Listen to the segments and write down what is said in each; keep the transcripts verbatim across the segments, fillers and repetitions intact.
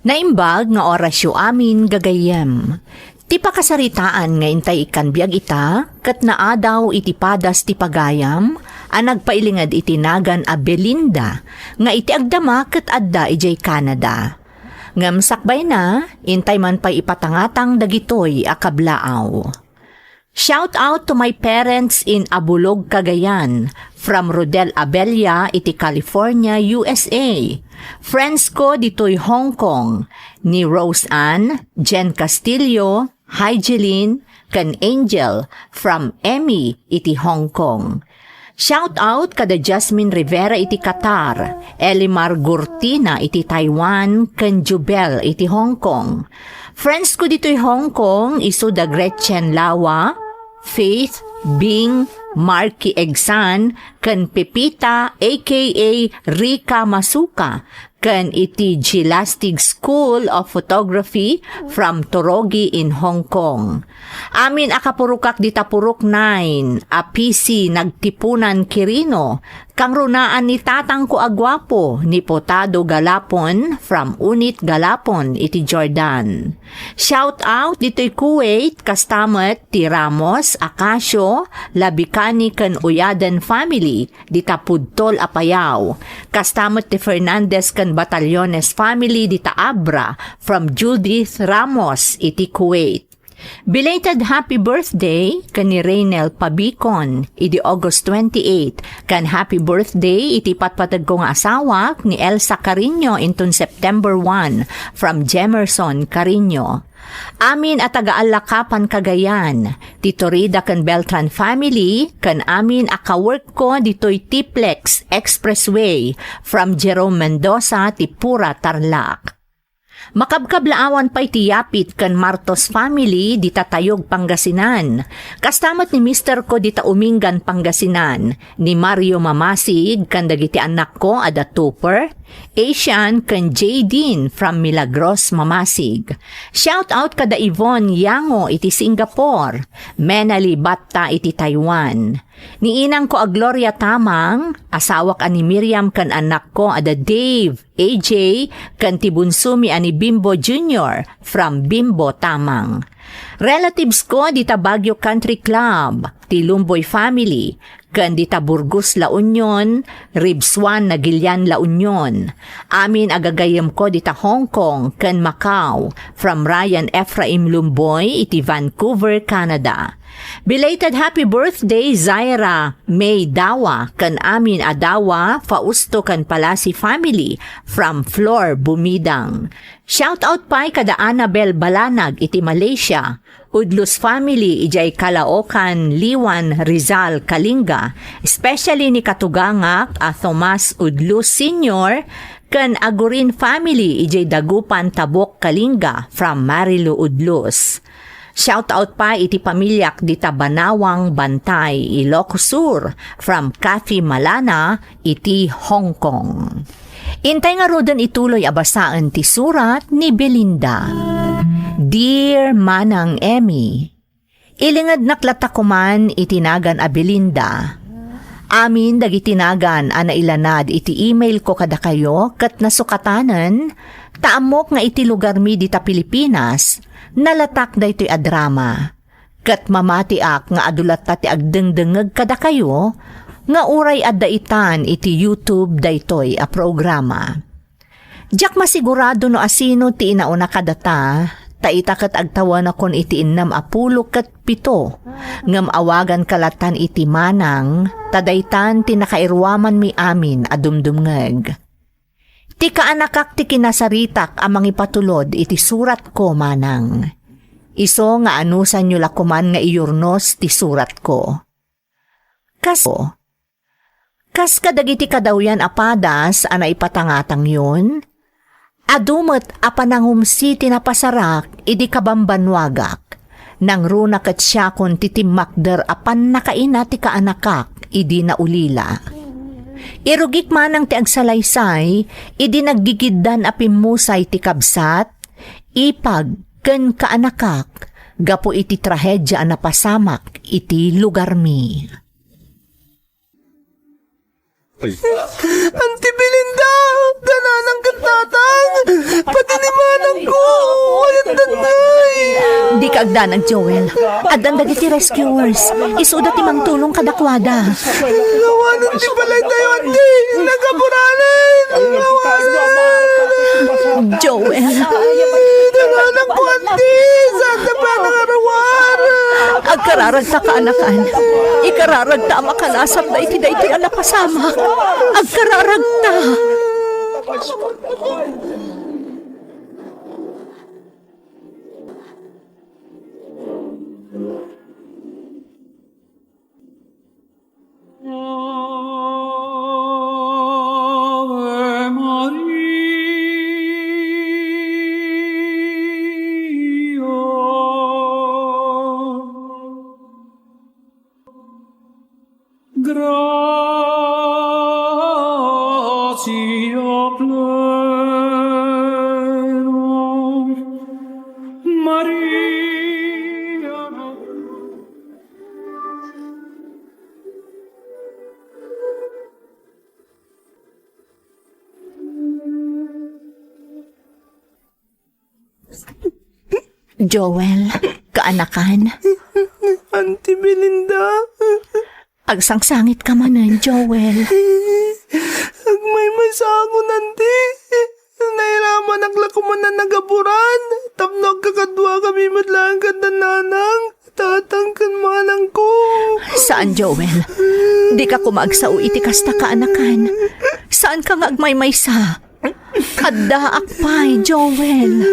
Naimbag nga orasyo amin, gagayyem. Ti pakasaritaan nga intay ikkan biag ita, ket naadaw iti padas ti pagayam a nagpailinged iti nagan a Belinda, nga iti agdama ket adda idiay Canada. Ngem sakbayna, intay man pay ipatangatang dagitoy a kablaaw. Shout out to my parents in Abulog, Cagayan, from Rodel Abella iti California, U S A. Friends ko ditoy Hong Kong, ni Rose Ann, Jen Castillo, Hygeline, ken Angel, from Emmy iti Hong Kong. Shout out kada Jasmine Rivera iti Qatar, Elimar Gurtina iti Taiwan, ken Jubel iti Hong Kong. Friends ko ditoy Hong Kong, isu da Gretchen Lawa, Faith, Bing, Marky Egsan, ken Pepita, A K A Rica Masuka, ken iti Gelastig School of Photography from Torogi in Hong Kong. Amin a kapurokak dita purok nine, a P C Nagtipunan Quirino, kangrunaan ni tatangko a guapo, ni Potado Galapon from Unit Galapon iti Jordan. Shout out ditoy Kuwait, kasta met ti Ramos, Acacio, Labicani ken Uyaden family, dita Pudtol a Payao. Kasta met ti Fernandez ken Batallones family dita Abra, from Judith Ramos iti Kuwait. Belated happy birthday ken ni Reynel Pabicon idi August twenty-eight, ken happy birthday iti patpategko nga asawak ni Elsa Carino inton September one, from Jemerson Carino. Amin a taga Allacapan, Cagayan, ti Torida ken Beltran family, ken amin a kawork ko ditoy Tiplex Expressway, from Jerome Mendoza, ti Pura, Tarlac. Makabkablaawan pay ti Yapit ken Martos family dita Tayog, Pangasinan. Kasta met ni mister ko dita Umingan, Pangasinan, ni Mario Mamasig ken dagiti annakko a da Tupper, Asian ken Jadine from Milagros, Mamasig. Shout out kada Yvonne Yango iti Singapore, Menali Batta iti Taiwan. Ni inangko a Gloria Tamang, asawak a ni Miriam ken annakko a da Dave, A J, ken ti bunsomi a ni Bimbo Junior from Bimbo Tamang. Relatives ko dita Baguio Country Club, ti Lumboy family, ken dita Burgos, La Union, Ribsuan, Nagilian, La Union. Amin a gagayyemko dita Hong Kong ken Macau, from Ryan Ephraim Lumboy iti Vancouver, Canada. Belated happy birthday, Zaira May Dawa, ken amin a Dawa, Fausto ken Palasi family, from Flor Bumidang. Shout out pay kada Annabel Balanag iti Malaysia, Udlus family idiay Caloocan, Liwan, Rizal, Kalinga, especially ni katugangak a Tomas Udlus Senior ken Agurin family idiay Dagupan, Tabuk, Kalinga, from Marilu Udlus. Shout out pay iti pamiliak dita Banawang, Bantay, Ilocos Sur, from Kathy Malana iti Hong Kong. Intay ngaruden ituloy a basaen ti surat ni Belinda. Dear Manang Emmy, ilingednak latta koman iti nagan a Belinda. Amin dagiti nagan a nailanad iti email ko kadakayo ket nasukatanen, ta ammok nga iti lugarmi dita Pilipinas, nalatak daytoy a drama. Ket mamatiak nga adu latta ti agdengdengngeg kadakayo nga uray adda itan iti YouTube daytoy a programa. Diak masigurado no asino ti inauna kadata, ta ita ket agtawenakon iti innem a pulo ket pito, ngem awaganka lattan iti manang, ta daytan ti nakairuamanmi amin a dumdumngeg. Ti kaanakak ti kinasaritak a mangipatulod iti suratko, manang. Isu nga anusanyo la koman nga iyurnos ti suratko. Kas-, kas kadagiti kadawyan a padas a naipatangatangyon, adu met a panangumsi ti napasarak idi kabambannuagak. Nangruna ket siakon ti timmakder a pannakaina ti kaanakak idi naulila. Irugik manang ti agsalaysay idi naggigiddan a pimmusay ti kabsat, ipag, ken kaanakak gapu iti trahedia a napasamak iti lugarmi. Auntie Belinda, dananang ket tatang, pati ni Mana Agdanag, Joel. Addan dagiti rescuers. Isuda ti mangtulong kadakuada. Awanen ti balaytayo, Anti. Nagaburanen. Awanen. Joel. Ay, nananangko, Anti. Saan ta pay a nangaruar? Agkararagta, kaanakan. Ikararagta a makalasat daytoy, daytoy a napasamak. Agkararagta. Gratia plena, Maria. Joel, kaanakan. Anti Belinda. Agsangsangitka manen, Joel. Agmaymaysaakon, Anti. Nairamanak la koman a nagaburan tapno agkakaduakami met laeng ken da nanang, tatang ken manangko. Saan, Joel. Dika koma agsao iti kasta, kaanakan. Saanka nga agmaymaysa. Addaak pay, Joel.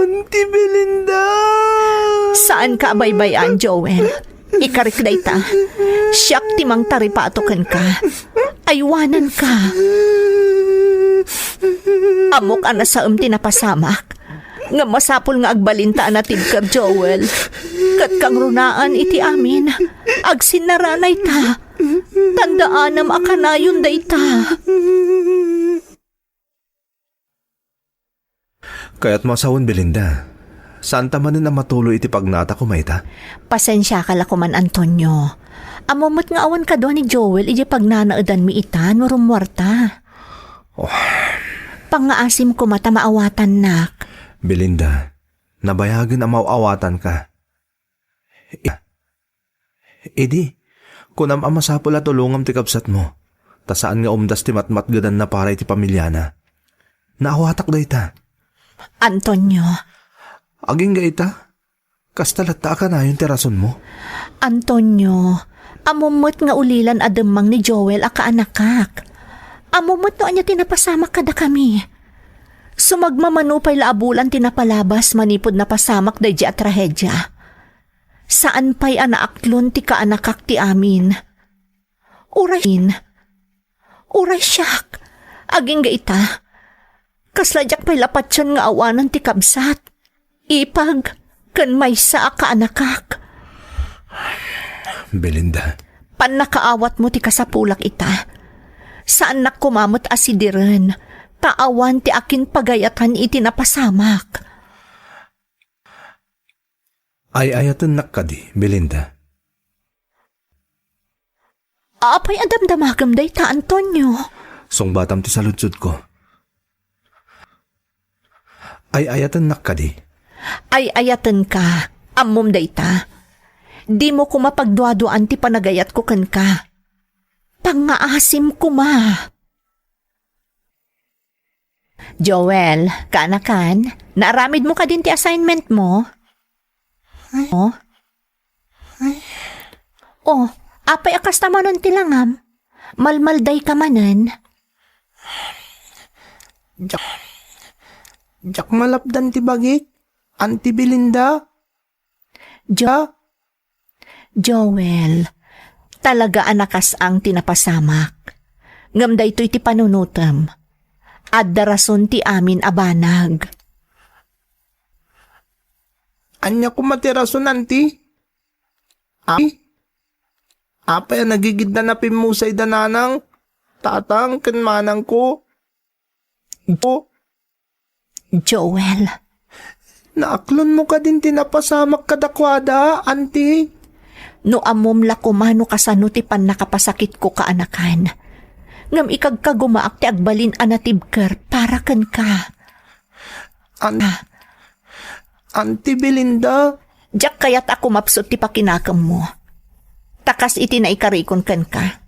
Anti Belinda. Saanka a baybay-an, Joel. Ikarik dayta. Siak ti mangtaripato kenka. Aywananka. Ammok a nasaem ti napasamak. Ngem masapul nga agbalinta a natibker, Joel. Ket kangrunaan iti amin. Agsinnaranayta. Tandaanam a kanayon dayta. Kayatmo a sawen, Belinda. Saanta manen a matuloy iti pagnata koma ita? Pasensiaka la koman, Antonio. Ammom met nga awan kadua ni Joel idiay pagnanaedanmi ita no rummuarta. Oh. Pangngaasim koma ta maawatannak. Belinda, nabayagen a maaw-awatanka. Idi, kunam a masapul a tulongam ti kabsatmo, ta saan nga umdas ti matmatgedanna para iti pamiliana. Naawatak dayta. Antonio. Agingga ita, kasta latta a kanayon ti rasonmo? Antonio, ammom met nga ulilan a demmang ni Joel a kaanakak. Ammom met no ania ti napasamak kadakami. Sumagmamano pay la a bulan ti napalabas manipud napasamak daydi a trahedia. Saan pay a naaklon ti kaanakak ti amin. Uray, uray siak, agingga ita, kasla diak pay la patien nga awanen ti kabsat, ipag, ken maysa a kaanakak. Belinda. Pannakaawatmo ti kasapulak ita. Saannak koma met a sidiren, ta awan ti akinpagayatan iti napasamak. Ay-ayatennak kadi, Belinda? Apay a damdamagem dayta, Antonio? Sungbatam ti saludsodko. Ay-ayatennak kadi? Ay-ayatenka. Ammom dayta. Dimo koma pagduaduaan ti panagayatko kenka. Pangngaasim koma. Joel, kaanakan, naaramidmo kadin ti assignment mo? Ay. Oh? Ay. Oh, apay a kasta manen ti langam? Malmaldayka manen? Diak, diak malapdan ti bagik, Anti Belinda. Jo-, Joel, talaga a nakas-ang ti napasamak. Ngem daytoy ti panunotem. Adda rason ti amin a banag. Ania koma ti rason, Anti? Ay, apay a nagigiddan a pimmusay da nanang, tatang, ken manangko? Joel. Naaklonmo kadin ti napasamak kadakuada, Anti? No ammom la koma no kasano ti pannakapasakitko kaanakan. Ngem ikagkagumaak ti agbalin a natibker para kenka. An-, Anti Belinda, Diak kayat a kumapsut ti pakinakemmo. Ta kas iti naikarikon kenka,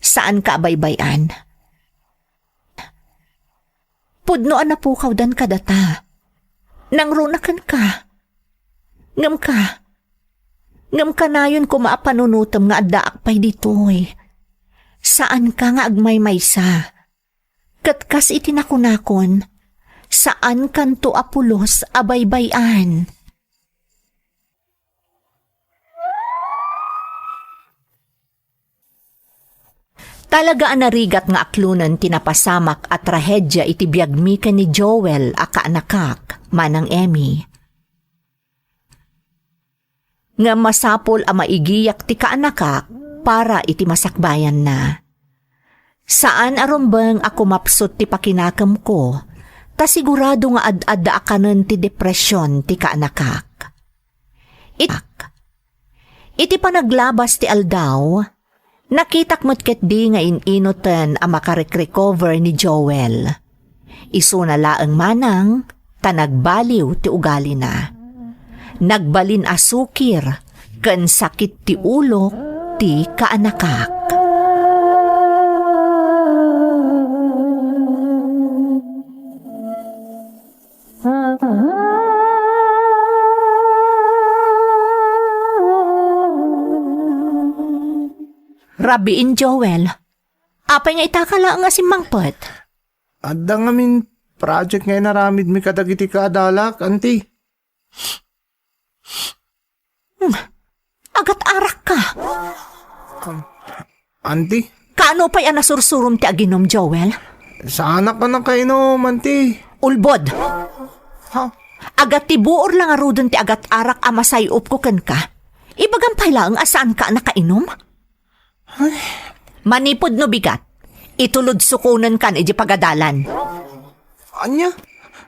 saanka a baybay-an. Pudno a napukawdan kadata. Nangruna kenka. Ngem ka, ngem kanayon koma a panunotem nga addaak pay ditoy. Saanka nga agmaymaysa. Ket kas iti nakunakon, saankanto a pulos a baybay-an. Talaga a narigat nga aklonen ti napasamak a trahedia iti biagmi ken ni Joel a kaanakak, Manang Emmy. Ngem masapul a maigiyak ti kaanakak para iti masakbayanna. Saan a rumbeng a kumapsut ti pakinakemko, ta sigurado nga ad-adda a kanen ti depresion ti kaanakak. It-, iti panaglabas ti aldaw, nakitak met ketdi nga in-inoten a makarek-recover ni Joel. Isuna laeng manang ta nagbaliw ti ugalina. Nagbalin a sukir ken sakit ti ulo ti kaanakak. Rabiin, Joel. Apay nga itaka laeng a simmangpet? Adda ngamin project nga inaramidmi kadagiti kaadalak, Auntie. Hmm. Agat-arakka. Um, Auntie? Kaano pay a nasursurom ti aginum, Joel? Saanak a nakainom, Auntie. Ulbod! Ha? Agat ti buor la ngaruden ti agat-arak a masay-opko kenka. Ibagam pay laeng a saanka a nakainom? Ay. Manipud no bigat, itulod sukonen kan iti pagadalan. Ania?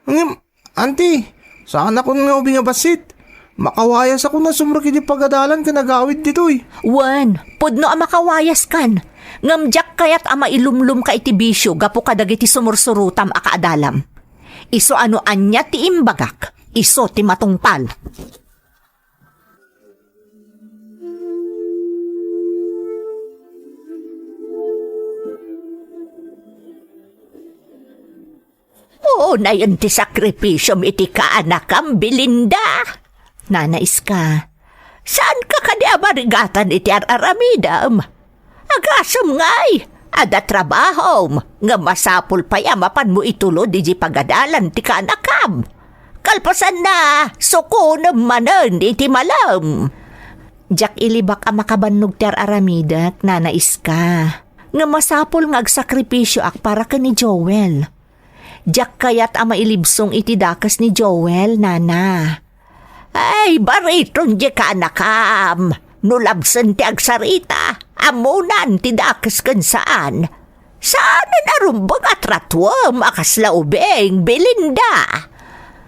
Ngem, Auntie, saanakon nga ubing a bassit. Makawayasakon a sumrek iti pagadalan ken agawid ditoy. Wen, pudno a makawayaskan. Ngem diak kayat a mailumlomka iti bisio gapu kadagiti sumursurotam a kaadalam. Isu a no ania ti imbagak, isu ti matungpal. Unayen ti sakripisiom iti kaanakam, Belinda. Nana Iska. Saanka kadi a marigatan iti ar-aramidem? Agasem ngay, adda trabahom, ngem masapul pay a mapanmo itulod iti pagadalan ti kaanakam. Kalpasanna, sukonem manen iti malem. Diak ilibak a makabannog ti ar-aramidek, Nana Iska. Ngem masapul nga agsakripisioak para ken ni Joel. Diak kayat a mailibsong iti dakes ni Joel, Nana. Ay, bariton diay kaanakam. No labsen ti agsarita, ammonan ti dakes ken saan. Saanen a rumbeng a tratuem a kasla ubing, Belinda.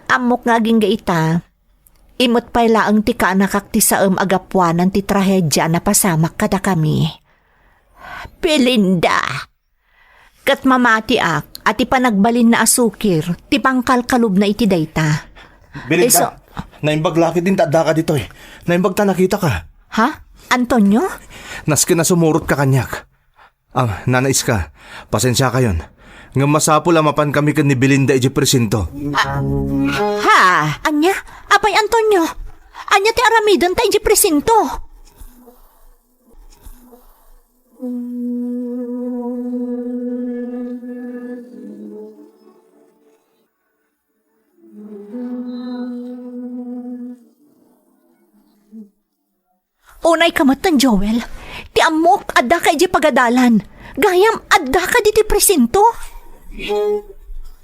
Ammok nga agingga ita. Imet pay laeng ti kaanakak ti saem a gapuanan ti trahedia a napasamak kadakami. Belinda, ket mamatiak a ti panagbalinna a sukir ti pangkalkalubna iti dayta. Belinda, isu- naimbag la ketdin ta addaka ditoy. Naimbag ta nakitaka. Ha? Antonio? Nasken a sumurotka kaniak. Ah, Nana Iska, pasensiakayon. Ngem masapul a mapankami ken ni Belinda idiay presinto. Ah, ha? Ania? Apay, Antonio? Ania ti aramidenta idiay presinto? Unayka metten, Joel. Ti ammok, addaka idiay pagadalan. Gayam, addaka ditoy presinto.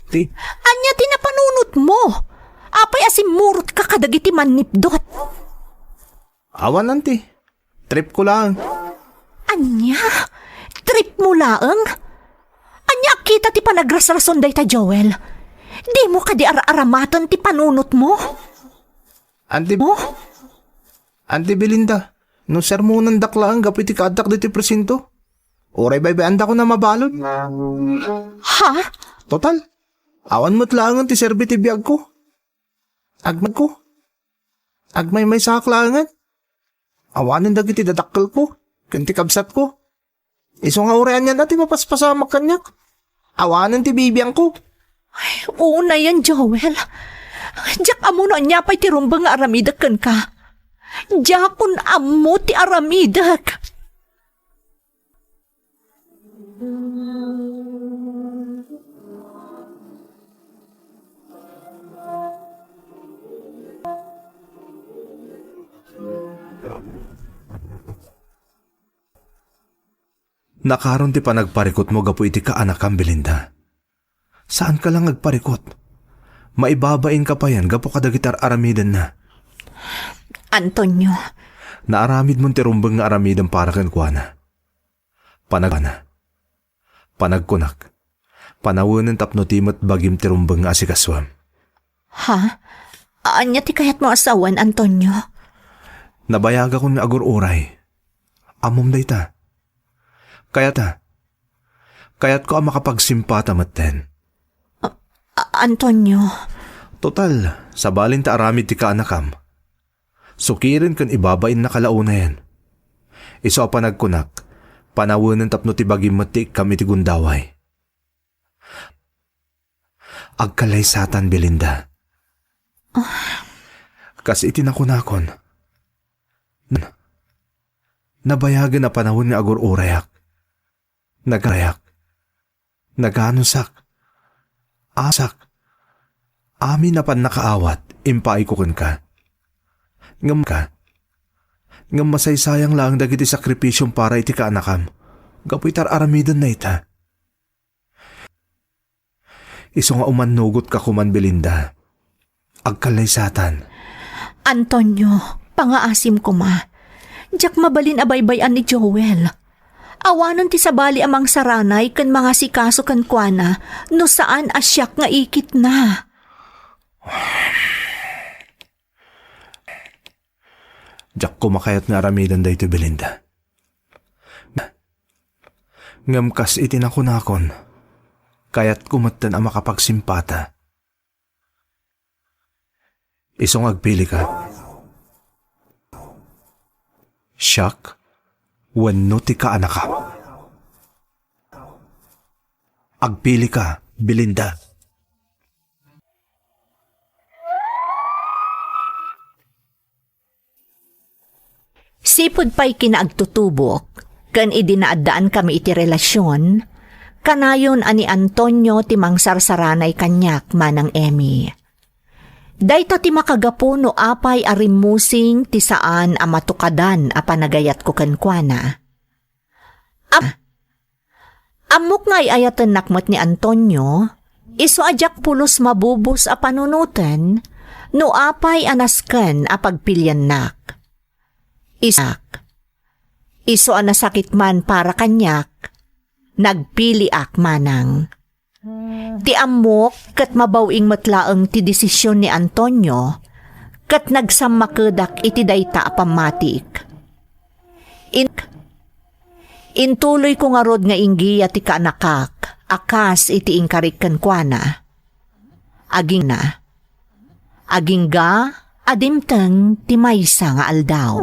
Ti? Ania ti napanunotmo? Apay a simmurotka kadagiti mannipdot? Awan, Auntie. Trip ko laeng. Ania? Trip mo laeng? Ania a kita ti panagrasrason dayta, Joel? Dimo kadi ar-aramaten ti panunotmo? Auntie, Mo? Auntie Belinda, no sermonandak laeng gapu iti kaaddak ditoy presinto, uray baybay-andakon a mabalud. Ha? Total, awan met laengen ti serbi ti biagko. Agmagko. Agmaymaysaak laengen. Awanen dagiti dadakkelko ken ti kabsatko. Isu nga uray anian a ti mapaspasamak kaniak. Awanen ti bibiangko. Ay, unayen, Joel. Diak ammo no ania pay ti rumbeng nga aramidek kenka. Diakon ammo ti aramidek. Nakaron ti panagparikutmo gapu iti kaanakam, Belinda. Saanka la nga agparikut. Maibabainka payen gapu kadagiti ar-aramidenna. Antonio. Naaramidmon ti rumbeng nga aramidem para kenkuana. Panag-, panagkunak. Panawenen tapno ti met bagim ti rumbeng nga asikasuem. Ha? Ania ti kayatmo a sawen, Antonio? Nabayagakon nga agur-uray. Ammom dayta. Kayata. Kayatko a makapagsimpata metten. A-, A-, Antonio. Total, sabalin ta aramid ti kaanakam. Sukiren ken ibabainna ka la unayen. Isu a panagkunak, panawenen tapno ti bagim met ti ikkam iti gundaway. Agkalaysatan, Belinda. Ah. Kas iti nakunakon. Nabayagen a panawen nga agur-urayak. Nagarayak. Naganusak. Asak. Amin a pannakaawat, impaayko kenka. Ngem ka. Ngem masaysayang laeng dagiti sakripisiom para iti kaanakam. Gapu iti ar-aramidenna ita. Isu nga umannugotka koman, Belinda. Agkallaysatan. Antonio, pangaasim koma. Diak mabalin a baybay-an ni Joel. Awanen ti sabali a mangsaranay ken mangasikaso kenkuana no saan a siak nga ikitna. Diak koma kayat nga aramiden daytoy, Belinda. Ngem kas iti nakunakon, kayatko metten a makapagsimpata. Isu nga agpilika. Siak wenno ti kaanakam. Agpilika, Belinda. Sipud pay kinaagtutubok, ken idi naaddaankami iti relasion, kanayon a ni Antonio ti mangsarsaranay kaniak, Manang Emmy. Dayta ti makagapu no apay a rimmusing ti saan a matukadan a panagayatko kenkuana. Am-, ammok nga ay-ayatennak met ni Antonio, isu a diak pulos mabubos a panunoten no apay a nasken a pagpiliannak. Isak. Isu a nasakit man para kaniak, nagpiliak manang. Ti ammok ket mabaw-ing met laeng ti desisyon ni Antonio, ket nagsammakedak iti dayta a pammatik. In-, intuloyko ngarud nga inggiya ti kaanakak a kas iti inkarik kenkuana. Agingna. Agingga a dimteng ti maysa nga aldaw.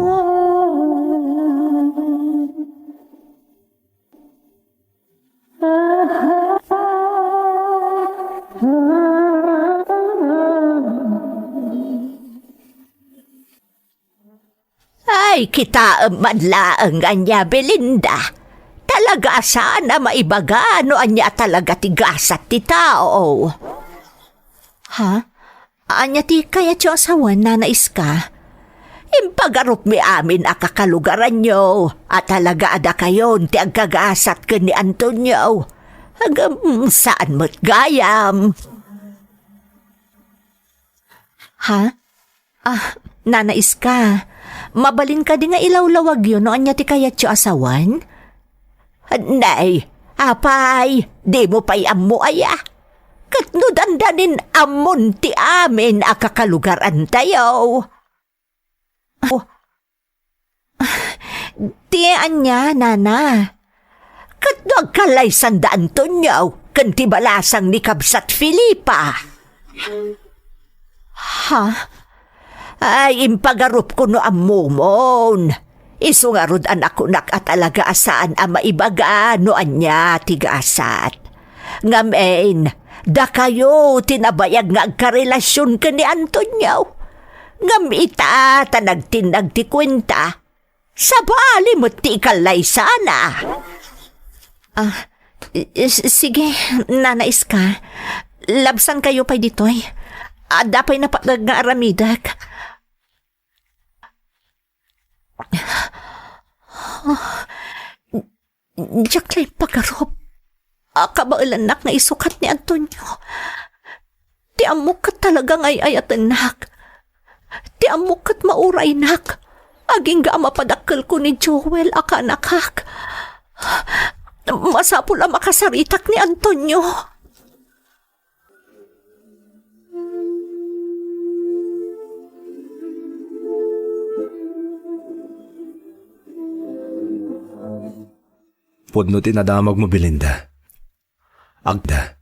Ay, kitaem man laeng ania, Belinda. Talaga a saan a maibaga no ania talaga ti gasat ti tao. Ha? Ania ti kayatyo a sawen, Nana Iska? Impagarupmi amin a kakalugaranyo a talaga a dakayon ti agkagasat ken ni Antonio. Ngem saan met gayam. Ha? Ah, Nana Iska, mabalin kadi nga ilawlawagyo no ania ti kayatyo a sawen? Nay, apay, dimo pay ammo aya? Ket no dandanin ammon ti amin a kakalugarantayo. Oh. Ti ania, Nana? Ket no agkallaysanda Antonio ken ti balasang ni kabsat Felipa? Ha? Ay, impagarupko no ammomon. Isu ngarud a nakunak a talaga a saan a maibaga no ania ti gasat. Ngamin, dakayo ti nabayag nga agkarelasion ken ni Antonio. Ngem ita ta nagtinnag ti kuenta, sabali met ti ikallaysana. Ah, s-, sige, Nana Iska. Labsankayo pay ditoy. Adda pay napateg nga aramidek. Diak la impagarup a kabaelannak nga isukat ni Antonio. Ti ammok ket talaga nga ay-ayatennak. Ti ammok ket mauraynak. Agingga a mapadakkelko ni Joel a kaanakak. Masapul a makasaritak ni Antonio. Pudno ti nadamagmo, Belinda. Agda.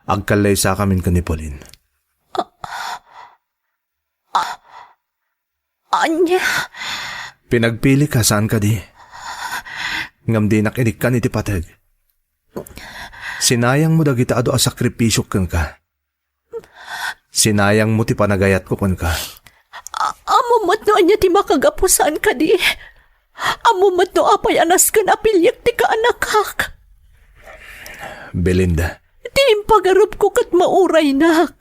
Agkallaysakamin ken ni Pauline. Ania? Pinagpilika, saan kadi? Ngem dinak inikkan iti pateg. Sinayangmo dagiti adu a sakripisiok kenka. Sinayangmo ti panagayatko kenka. A-, ammom met no ania ti makagapu, saan kadi? Ammom met no apay a nasken a piliek ti kaanakak? Belinda. Ti impagarupko ket mauraynak.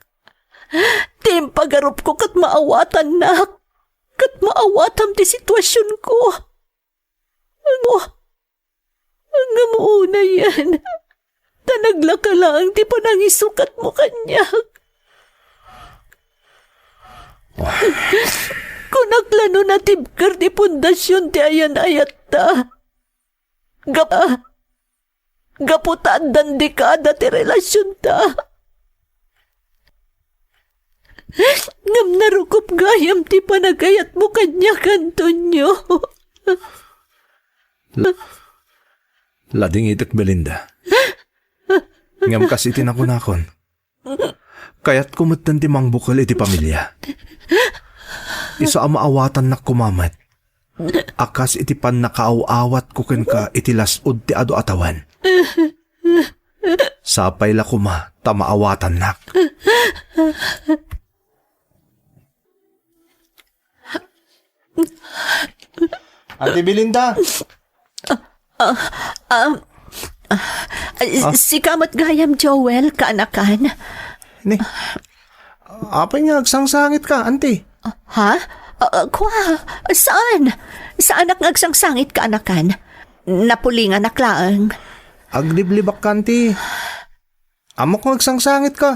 Ti impagarupko ket maawatannak, ket maawatam ti situasionko. Ngem, ngem unayen, ta naglaka laeng ti panangisukatmo kaniak. Kunak la no natibker ti pundasion ti ayan-ayatta. Gap-, gapu ta addan dekada ti relasionta. Ngem narukup gayam ti panagayatmo kaniak, Antonio. La-, ladingitek, Belinda. Ngem kas iti nakunakon, kayatko metten ti mangbukel iti pamilia. Isu a maawatannak koma met a kas iti pannakaaw-awatko kenka iti las-ud ti adu a tawen. Sapay la koma ta maawatannak. Ate Belinda! Ah, ah, ah, sika met gayam, Joel, kaanakan. Ni, apay nga agsangsangitka, anti? Ah, ha? Ah, ah, kwa, saan? Saanak nga agsangsangit, kaanakan? Napulinganak laeng. Agliblibakka, anti. Ammok nga agsangsangitka.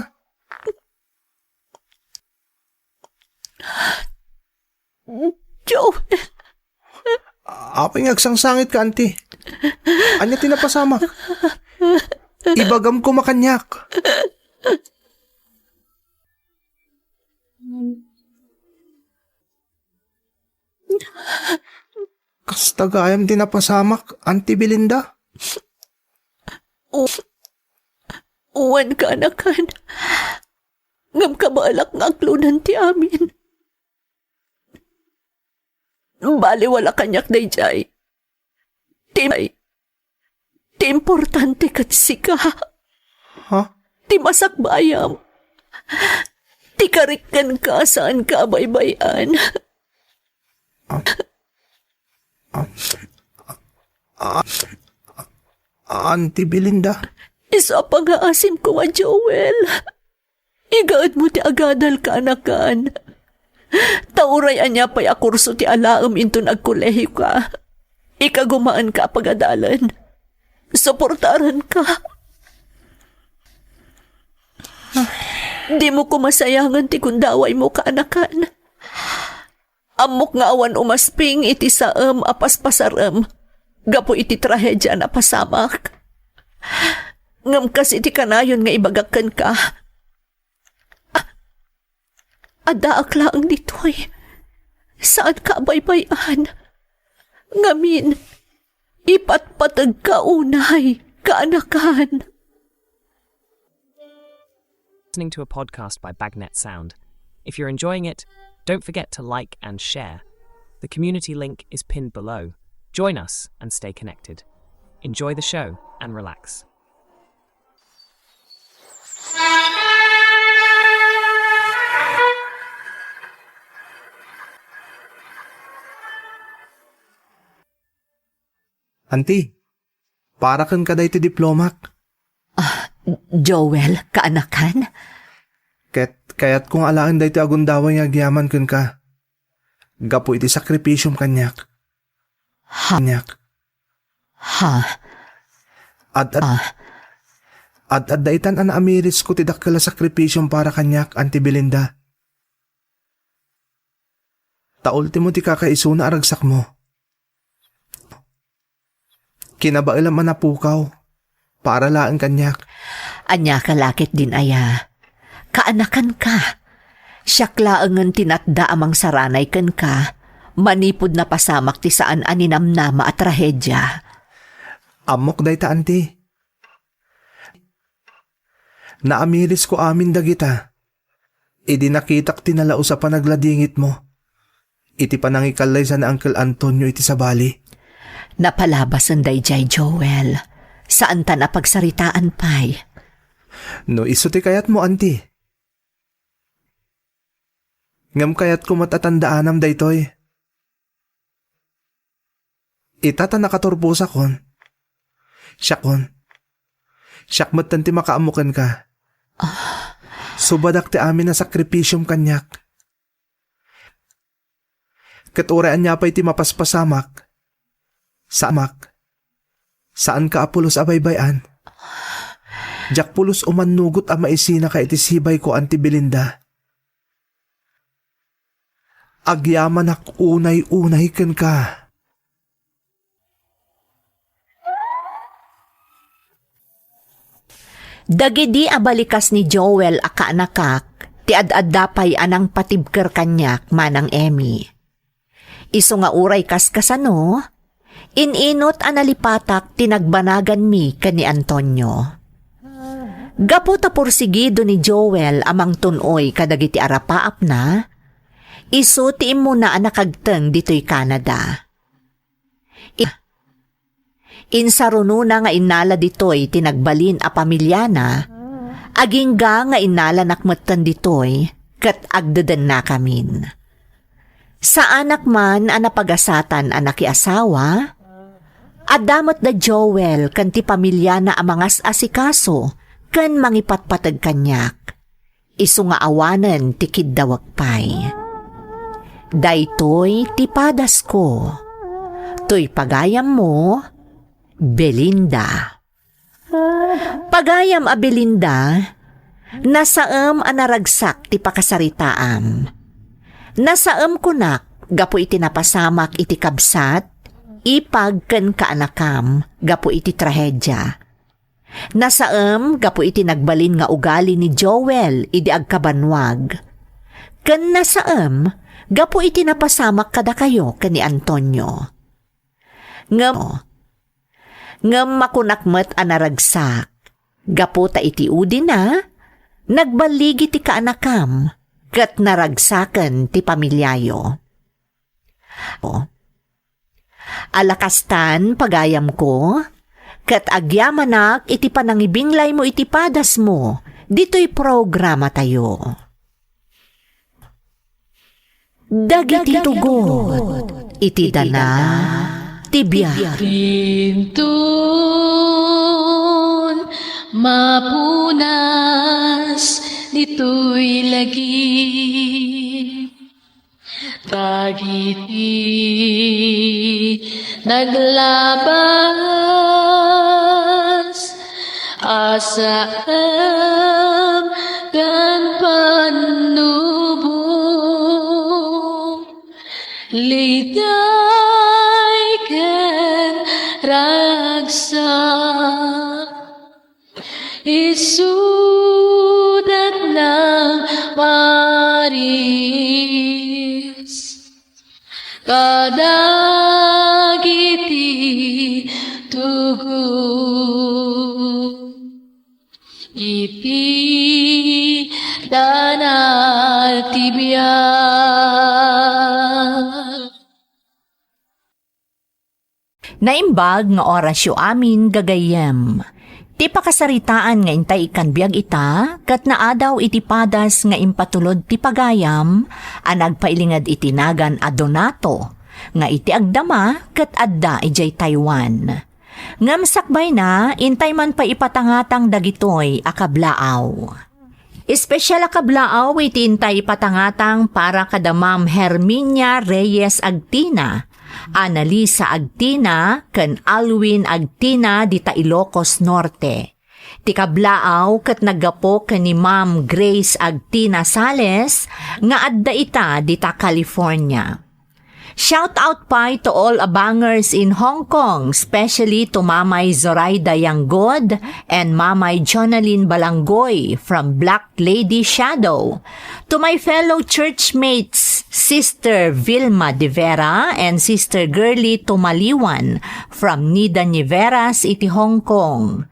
Joel. Apay nga agsangsangitka, anti? Ania ti napasamak? Ibagam koma kaniak. Kasta gayam ti napasamak, Auntie Belinda? U-, wen, kaanakan. Ngem kabaelak nga aklonan ti amin. Baliwala kaniak daydiay. Ti, ti importante ket sika. Ha? Ti masakbayam. Ti karik kenka, saanka a baybay-an. Ah, ah, ah, ah, Auntie Belinda. Isu a pangaasim koma, Joel. Igaedmo ti agadal, kaanakan. Ta uray ania pay a kurso ti alaem inton agkolehioka, ikagumaenka a pagadalen. Suportarenka. Dimo koma sayangen ti gundawaymo, kaanakan. Ammok nga awan umasping iti saem a paspasarem gapu iti trahedia a napasamak. Ngem kas iti kanayon nga ibagak kenka, a-, addaak laeng ditoy. Saanka a baybay-an. Ngamin, ipatpategka unay, kaanakan. Listening to a podcast by Bagnet Sound. If you're enjoying it, Don't forget to like and share. The community link is pinned below. Join us and stay connected. Enjoy the show and relax. Auntie, para kenka daytoy diplomak. Ah, Joel, kaanakan? Ket kayatko nga alaen daytoy a gundaway nga agyaman kenka. Gapu iti sakripisiom kaniak. Ha? Kaniak. Ha? Ad-ad-, Ah. Ad-adda itan a naamirisko ti dakkel a sakripisiom para kaniak, Auntie Belinda. Ta ultimo ti kakaisuna a ragsakmo. Kinabaelam a napukaw, para laeng kaniak. Ania ka la ketdin aya? Kaanakanka. Siak laengen ti natda a mangsaranay kenka, manipud napasamak ti saan a ninamnama a trahedia. Ammok dayta, Auntie. Naamirisko amin dagita. Idi nakitak ti nalaus a panagladingitmo iti panangikallaysa ni Uncle Antonio iti sabali. Napalabasen daydiay, Joel. Saantan a pagsaritaan pay. No isu ti kayatmo, Auntie. Ngem kayatko met a tandaanam daytoy. Ita ta nakaturposakon. Siakon. Siak metten ti makaammo kenka. Ah. Subadak ti amin a sakripisiom kaniak. Ket uray ania pay ti mapaspasamak, samak, saanka a pulos a baybay-an. Diak pulos umannugot a maisinaka iti sibayko, Auntie Belinda. Agyamanak unay-unay kenka. Dagidi a balikas ni Joel a kaanakak ti ad-adda pay a nangpatibker kaniak, Manang Emmy. Isu nga uray kaskasano, in-inut a nalipatak ti nagbanaganmi ken ni Antonio. Gapu ta pursigido ni Joel a mangtun-oy kadagiti arapaapna, isu ti immuna a nakagteng ditoy Canada. I-, insarunona nga innala ditoy ti nagbalin a pamiliana, agingga nga innalanak metten ditoy ket agdedennakamin. Saanak man a napagasatan a nakiasawa, adda met da Joel ken ti pamiliana a mangas-asikaso ken mangipatpateg kaniak. Isu nga awanen ti kiddawek pay. Daytoy ti padasko. Toy pagayammo, Belinda. Pagayam a Belinda, nasaem a naragsak ti pakasaritaam. Nasaem kunak gapu iti napasamak iti kabsat, ipag ken kaanakam gapu iti trahedia. Nasaem gapu iti nagbalin nga ugali ni Joel idi agkabannuag. Ken nasaem gapu iti napasamak kadakayo ken ni Antonio. Ngem, ngem makunak met a naragsak, gapu ta iti udina, nagballigi ti kaanakam, ket naragsaken ti pamiliayo. O. Ala kastan, pagayamko, ket agyamanak iti panangibinglaymo iti padasmo ditoy programatayo. Dagiti tugot iti dana ti biag. Inton mapunas ditoy lagip, dagiti naglabas a saem ken pannubong, liday ken ragsak. Isudat nang maris kadagiti tugot iti dana ti biag. Naimbag nga orasyo amin, gagayyem. Ti pakasaritaan nga intay ikkan biag ita, ket naadaw iti padas nga impatulod ti pagayam a nagpailinged iti nagan a Donato, nga iti agdama ket adda idiay Taiwan. Ngem sakbayna, intay man pay ipatangatang dagitoy a kablaaw. Espesyal a kablaaw iti intay ipatangatang para kada Ma'am Herminia Reyes Agtina, Annalisa Agtina, ken Alwin Agtina dita Ilocos Norte. Ti kablaaw ket naggapu ken ni Ma'am Grace Agtina Sales nga adda ita dita California. Shout out pay to all abangers in Hong Kong, especially to Mamay Zoraida Yanggod and Mamay Jonalyn Balanggoy from Black Lady Shadow. To my fellow churchmates, Sister Vilma De Vera and Sister Girly Tumaliwan from Nida Niveras iti Hong Kong.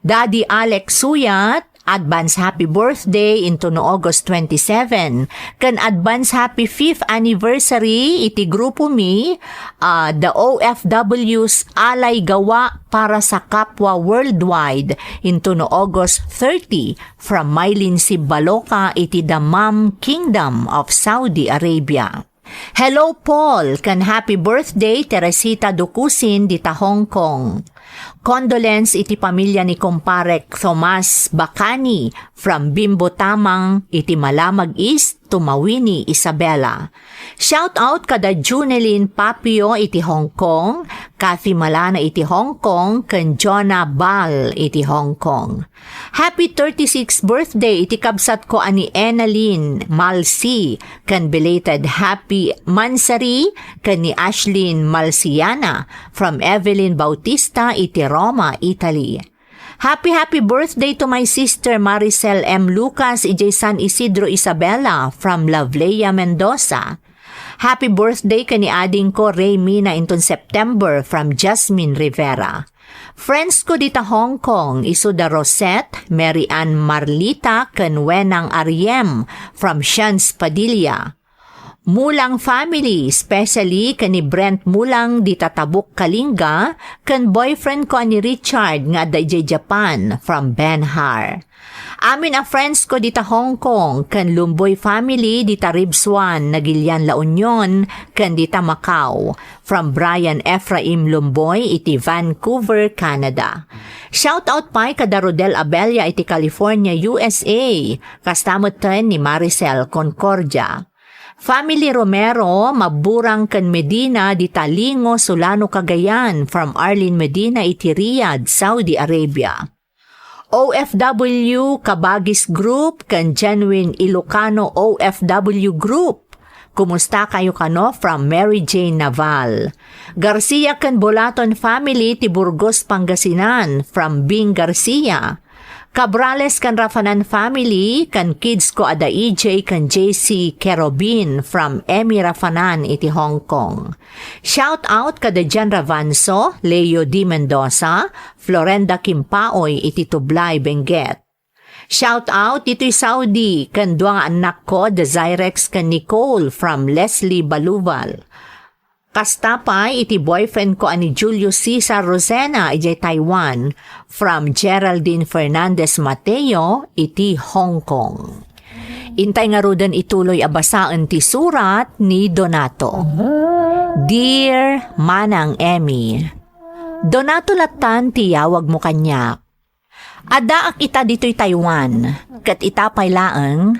Daddy Alex Suyat, advance happy birthday intono August twenty-seven, ken advance happy fifth anniversary iti grupo mi, ah, the O F Ws Alay Gawa para sa Kapwa Worldwide, intono August thirty, from Mylene Sibaloca iti Dammam Kingdom of Saudi Arabia. Hello, Paul, ken happy birthday, Teresita Dukusin, dita Hong Kong. Condolence iti pamilya ni Kumparek Thomas Bacani from Bimbo Tamang iti Malamag East to Mawini, Isabela. Shout out kada Junelin Papio iti Hong Kong, Kathy Malana iti Hong Kong, ken Jonah Bal iti Hong Kong. Happy thirty-sixth birthday iti kabsatko a ni Enalyn Malsi, ken belated happy mansary ken ni Ashlyn Malsiana from Evelyn Bautista iti Roma, Italy. Happy, happy birthday to my sister Maricel M. Lucas idiay San Isidro, Isabela from Lovleia Mendoza. Happy birthday ken ni adingko Ray Mina inton September from Jasmine Rivera. Friends ko dita Hong Kong, isu da Rosette, Mary Ann Marlita, ken Wenang Ariem from Shans Padilla. Mulang family, especially ken ni Brent Mulang dita Tabuk, Kalinga, ken boyfriend ko a ni Richard nga adda idiay Japan from Ben Har. Amin a friends ko dita Hong Kong, ken Lumboy family dita Ribsuan, Nagilian, La Union, ken dita Macau, from Brian Ephraim Lumboy iti Vancouver, Canada. Shout out pay kada Rodel Abella iti California, U S A, kasta metten ni Maricel Concordia. Family Romero, Maburang ken Medina dita Lingo, Solano, Cagayan, from Arlene Medina iti Riyadh, Saudi Arabia. O F W Kabagis Group ken Genuine Ilocano O F W Group. Kumusta kayo kano? From Mary Jane Naval. Garcia ken Bolaton family ti Burgos, Pangasinan, from Bing Garcia. Cabrales ken Rafanan family, ken kids ko a da E J ken J C Kerobin from Emmy Rafanan iti Hong Kong. Shout out kada Jan Ravanso, Leo D. Mendoza, Florenda Kimpaoy iti Tublay, Benguet. Shout out ditoy Saudi ken dua nga annakko, Desiree ken Nicole from Leslie Baluval. Kasta pay iti boyfriend ko a ni Julio Cesar Rosena idiay Taiwan, from Geraldine Fernandez Mateo iti Hong Kong. Intay ngaruden ituloy a basaen ti surat ni Donato. Dear Manang Emmy, Donato lattan ti yawagmo kaniak. Addaak ita ditoy Taiwan, ket ita pay laeng,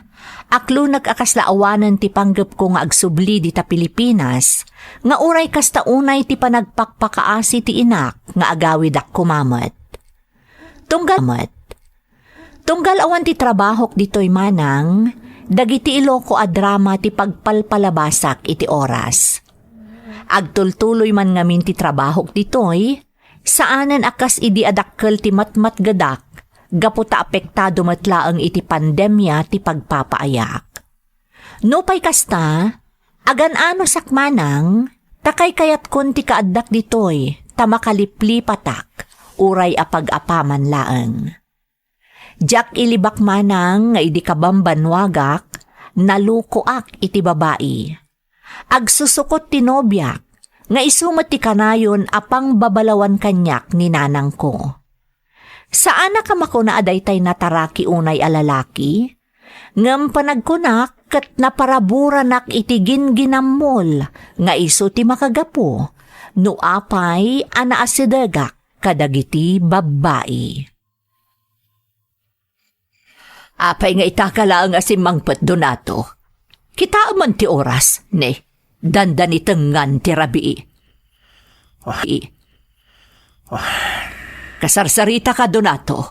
aklunek a kasla awanen ti panggepko nga agsubli dita Pilipinas, nga uray kasta unay ti panagpakpakaasi ti inak nga agawidak koma met. Tunggal met. Tunggal awan ti trabahok ditoy manang, dagiti Iloko a drama ti pagpalpalabasak iti oras. Agtultuloy man ngamin ti trabahok ditoy, saanen a kas idi a dakkel ti matmatgedak, gapu ta apektado met laeng iti pandemia ti pagpapaayak. Nupay kasta, agan-anosak manang, ta kaykayatkon ti kaaddak ditoy, ta makaliplipatak, uray a pag-apaman laeng. Diak ilibak manang nga idi kabambannuagak, nalukoak iti babai. Agsusukot ti nobiak, nga isu met ti kanayon a pangbabalawan kaniak ni nanangko. Saanak a makuna a daytay nataraki unay a lalaki, ngem panagkunak ket naparaburanak iti ginginammol nga isu ti makagapu no apay a naasidegak kadagiti babbai. Apay nga itaka laeng a simmangpet, Donato? Kitaem man ti oras, ne, dandanitengan ti rabii. Ah. I-, ah. Kasarsaritaka, Donato.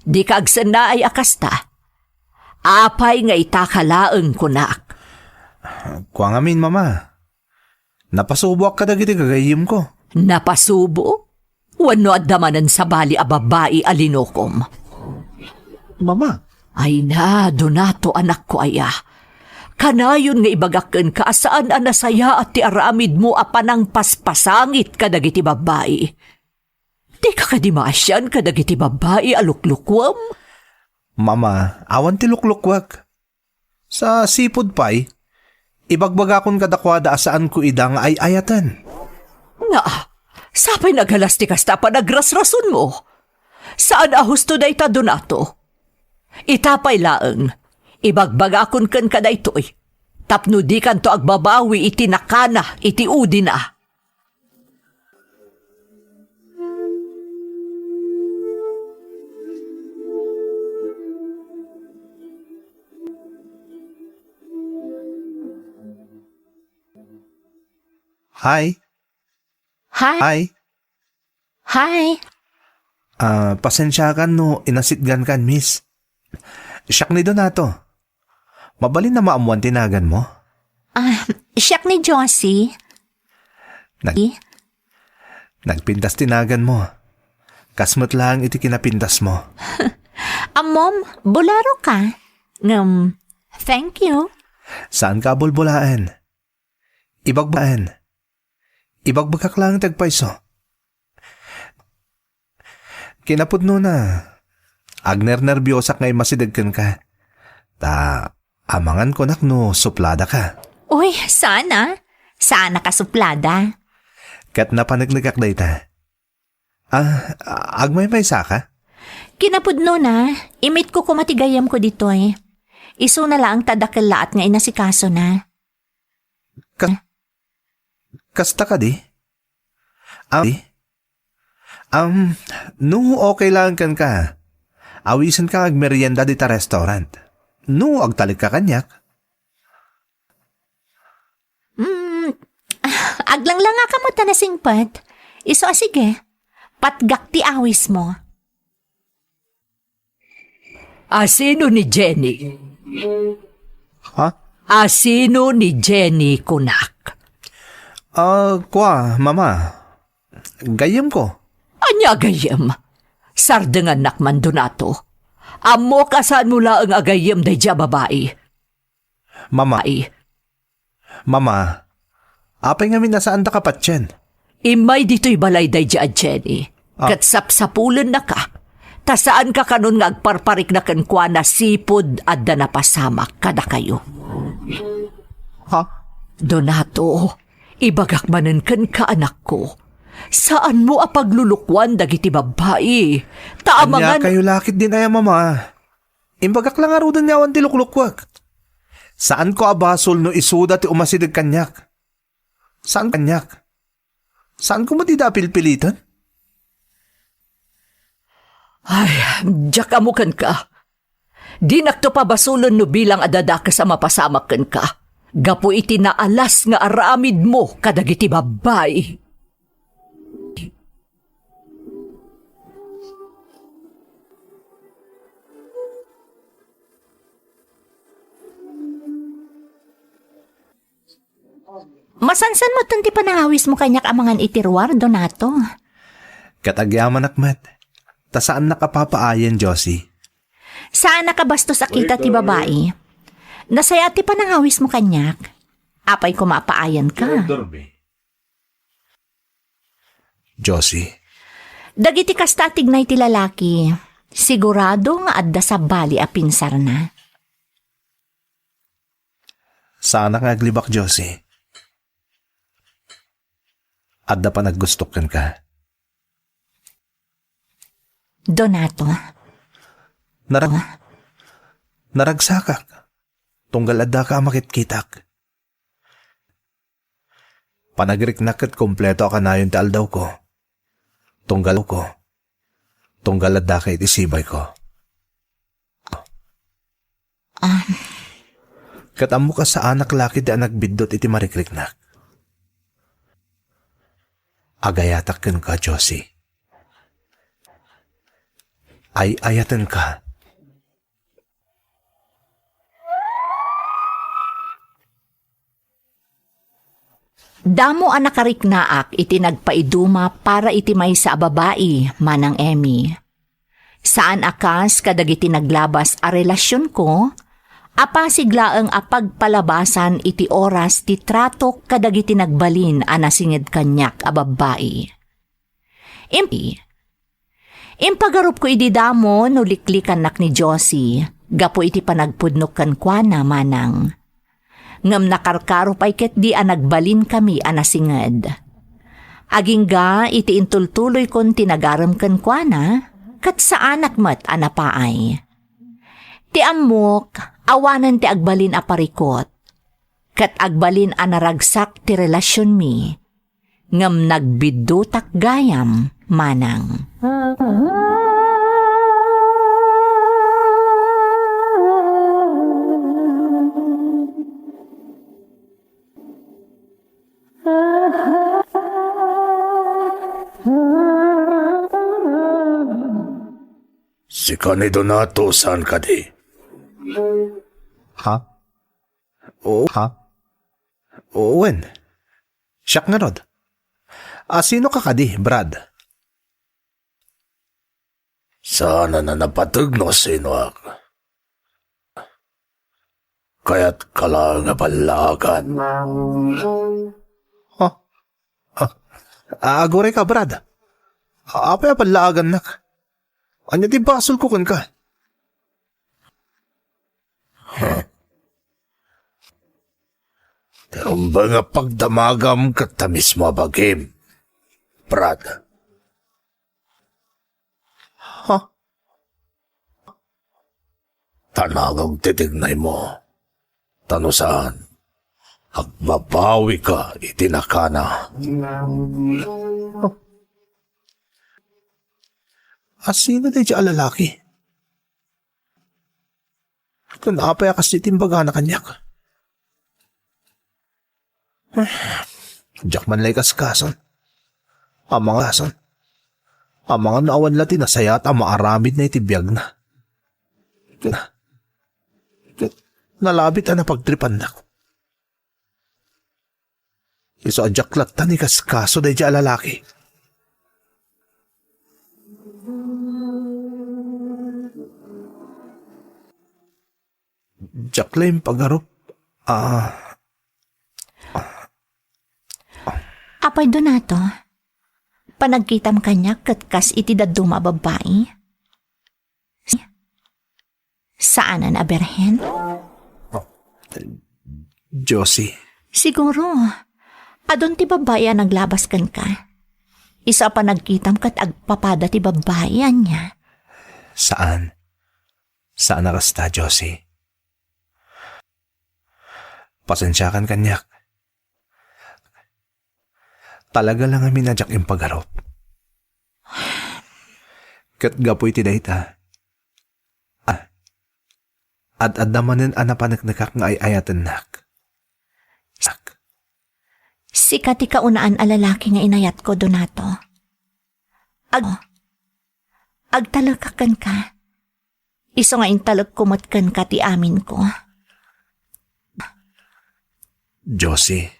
Dika agsennaay a kasta. Apay nga itaka laeng kunak? Kua ngamin, Mama. Napasuboak kadagiti gagayyemko. Napasubo? Wenno adda manen sabali a babbai a linukom? Mama. Ay na, Donato, anakko aya. Kanayon nga ibagak kenka a saan a nasayaat ti aramidmo a panangpaspasangit kadagiti babbai. Dika kadi maasian kadagiti babbai a luklukuem? Mama, awan ti luklukuek. Sa sipud pay, ibagbagakon kadakuada a saanko ida nga ay-ayaten. Nga, sapay nagalas ti kasta a panagrasrasonmo. Saan a husto dayta, Donato. Ita pay laeng, ibagbagakon kenka daytoy, tapno dikanto agbabawi iti nakana iti udina. Hi. Hi. Hi. Hi. Ah, pasensiakan no inasitgankan, miss. Siak ni Donato. Mabalin a maammuan ti naganmo? Ah, siak ni Josie. Nag-, nagpintas ti naganmo. Kas met laeng iti kinapintasmo. Ammom, bularo ka. Ngem, thank you. Saanka a bulbulaen. Ibagbaen. Ibagbagak laeng ti agpayso. Kinapudnona, agnernerbiosak nga immasideg kenka. Ta, amangan kunak no supladaka. Uy, saan a. Saanak a suplada. Ket napaneknekak dayta. Ah, agmaymaysaka? Kinapudnona, imitko koma ti gayyemko ditoy. Isuna laeng ta dakkellaat nga inasikasona. Ka-, kasta kadi? Am, am, no okay laeng kenka, awisenka nga agmerienda dita restaurant. No agtalekka kaniak? Mm, aglanglangaka met a nasingpet. Isu a sige, patgak ti awismo. Asino ni Jenny? Ha? Asino ni Jenny, kunak? Ah, kua, Mama. Gayyemko. Ania a gayyem? Sardengannak man, Donato. Ammok a saanmo laeng a gayyem daydiay a babai. Mama. Ai. Mama, apay ngamin a saanta kapatien? Immay ditoy balay daydiay a Jenny. Ah. Ket sapsapulennaka, ta saanka kanon nga agparparikna kenkuana sipud adda napasamak kadakayo. Ha? Donato, ibagak manen kenka, anakko. Saanmo a paglulukuan dagiti babbai. Ta amangan. Ania kayo lakit din aya, Mama? Imbagak la ngaruden nga awan ti luklukuek. Saanko a basol no isuda ti umasideg kaniak. Saan kaniak? Saanko met ida a pilpiliten? Ay, diak ammo kenka. Dinakto pabasolen no bilang a dadakes a mapasamak kenka gapu iti naalas nga aramidmo kadagiti babbai. Masansan metten ti panangawismo kaniak amangan iti ruar, Donato. Ket agyamanak met, ta saannak a papaayen, Josie. Saanak a bastos a kita ti babai. Nasayaat ti panangawismo kaniak. Apay koma a paayanka. Josie. Dagiti kasta a tignay ti lalaki, sigurado nga adda sabali a pinsarna. Saanak nga aglibak, Josie. Adda panaggustok kenka. Donato. Narag-, naragsakak. Tunggal addaka a makitkitak. Panagriknak ket kompleto a kanayon ti aldawko. Tunggal ko. Tunggal addaka iti sibayko. Ah. Ket ammok a saanak la ketdi a nagbiddut iti marikriknak. Agayatak kenka, Josie. Ay-ayatenka. Damo a nakariknaak iti nagpaiduma para iti maysa a babai, Manang Emmy. Saan a kas kadagiti naglabas a relasionko, apasig laeng a pagpalabasan iti oras ti tratok kadagiti nagbalin a nasinged kaniak a babbai. Impi, impagarupko idi damo no liklikannak ni Josie gapu iti panagpudnok kenkuana, Manang. Ngem nakarkaro pay ketdi a nagbalinkami a nasinged. Agingga iti intultuloykon ti nagarem kenkuana, ket saanak met a napaay. Ti ammok, awanen ti agbalin a parikut, ket agbalin a naragsak ti relasionmi. Ngem nagbiddutak gayam, Manang. Sika ni Donato, saan kadi? Ha? Oo, ha? Oo, wen. Siak ngarud. A, sino ka kadi, Brad? Saan a napateg no sinoak. Kayat ka laeng a ballaagan. Ha? Ah, aguray ka, Brad. Apay a ballaagannak? Ania ti basolko kenka? Huh? Ti rumbeng a pagdamagam ket ta mismo a bagim, Brad. Ha? Tanagag ti tignaymo. Ta no saan, agbabawika iti nakana. A, sino daydiay a lalaki? Ken apay a kas iti imbagana kaniak? Diak man la ikaskason. Amangan, amangan no awan la ti nasayaat a maaramidna iti biagna. Ket, ket nalabit a napagtripannak. Isu a diak latta ikaskaso daydiay a lalaki. Diak la impagarup. Ah. Apay, Donato, panagkitam kaniak ket kas iti dadduma a babbai? Saanen a birhen? Josie. Siguro, adun ti babbai a naglabas kenka. Isu a panagkitam ket agpapada ti babbai, ania? Saan. Saan a kasta, Josie. Pasensiakan kaniak. Talaga la ngamin a diak impagarup. Ket gapu iti dayta, ah, ad-adda manen a napaneknekak nga ay-ayatennak. Sak. Sika ti kaunaan a lalaki nga inayatko, Donato. Ag-, agtalekak kenka. Isu nga intalekko met kenka ti aminko. Josie.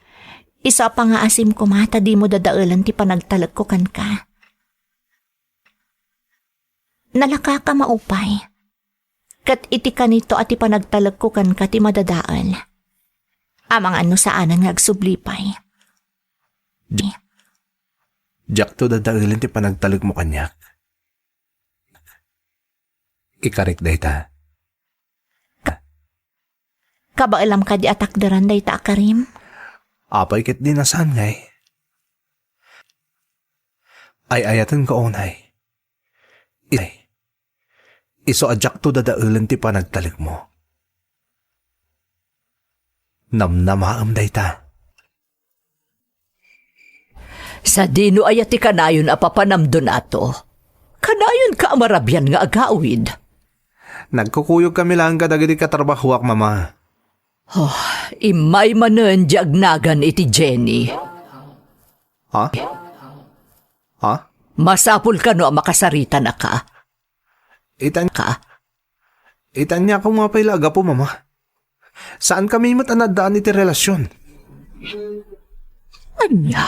Isu a pangaasim koma ta dimo dadaelen ti panagtalekko kenka. Nalakaka maupay. Ket iti kanito a ti panagtalekko kenka ti madadael. Amangan no saanen nga agsubli pay. Di-, diakto dadaelen ti panagtalekmo kaniak. Ikarik dayta. Kabaelam kadi a takderan dayta a karim? Apay ket di na saan ngay? Ay-ayatenka unay. Ay, isu a diakto dadaelen ti panagtalekmo. Namnamaem dayta. Sadino aya ti kanayon a papanam, Donato? Kanayonka a marabian nga agawid. Nagkukuyogkami laeng kadagiti katrabahoak, Mama. Oh, immay manen diay agnagan iti Jenny. Ha? Ha? Masapul kano a makasaritanaka. Itan-, ka? Itan niya ako nga pay la agapu, Mama. Saankami met a naaddaan iti relasyon. Ania?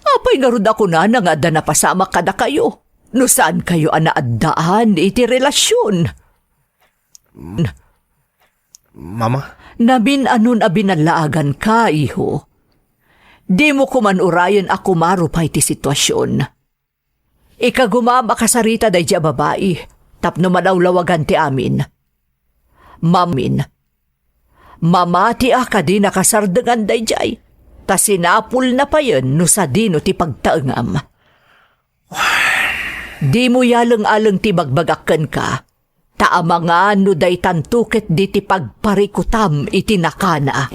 Apay ngarud a kunana nga adda napasamak kadakayo, no saankayo a naaddaan iti relasyon? Mama? Namin-anon a binallaaganka, iho. Dimo koman urayen a kumaro pay ti sitwasion. Ikaguma a makasarita daydiay a babai tapno malawlawagan ti amin. Mamin. Mamati a kadi nakasardengan daydiay, ta sinapulna payen no sadino ti pagtaengam. Dimo yaleng-aleng ti ibagbagak kenka, ta amangan no daytanto ketdi ti pagparikutam iti nakana.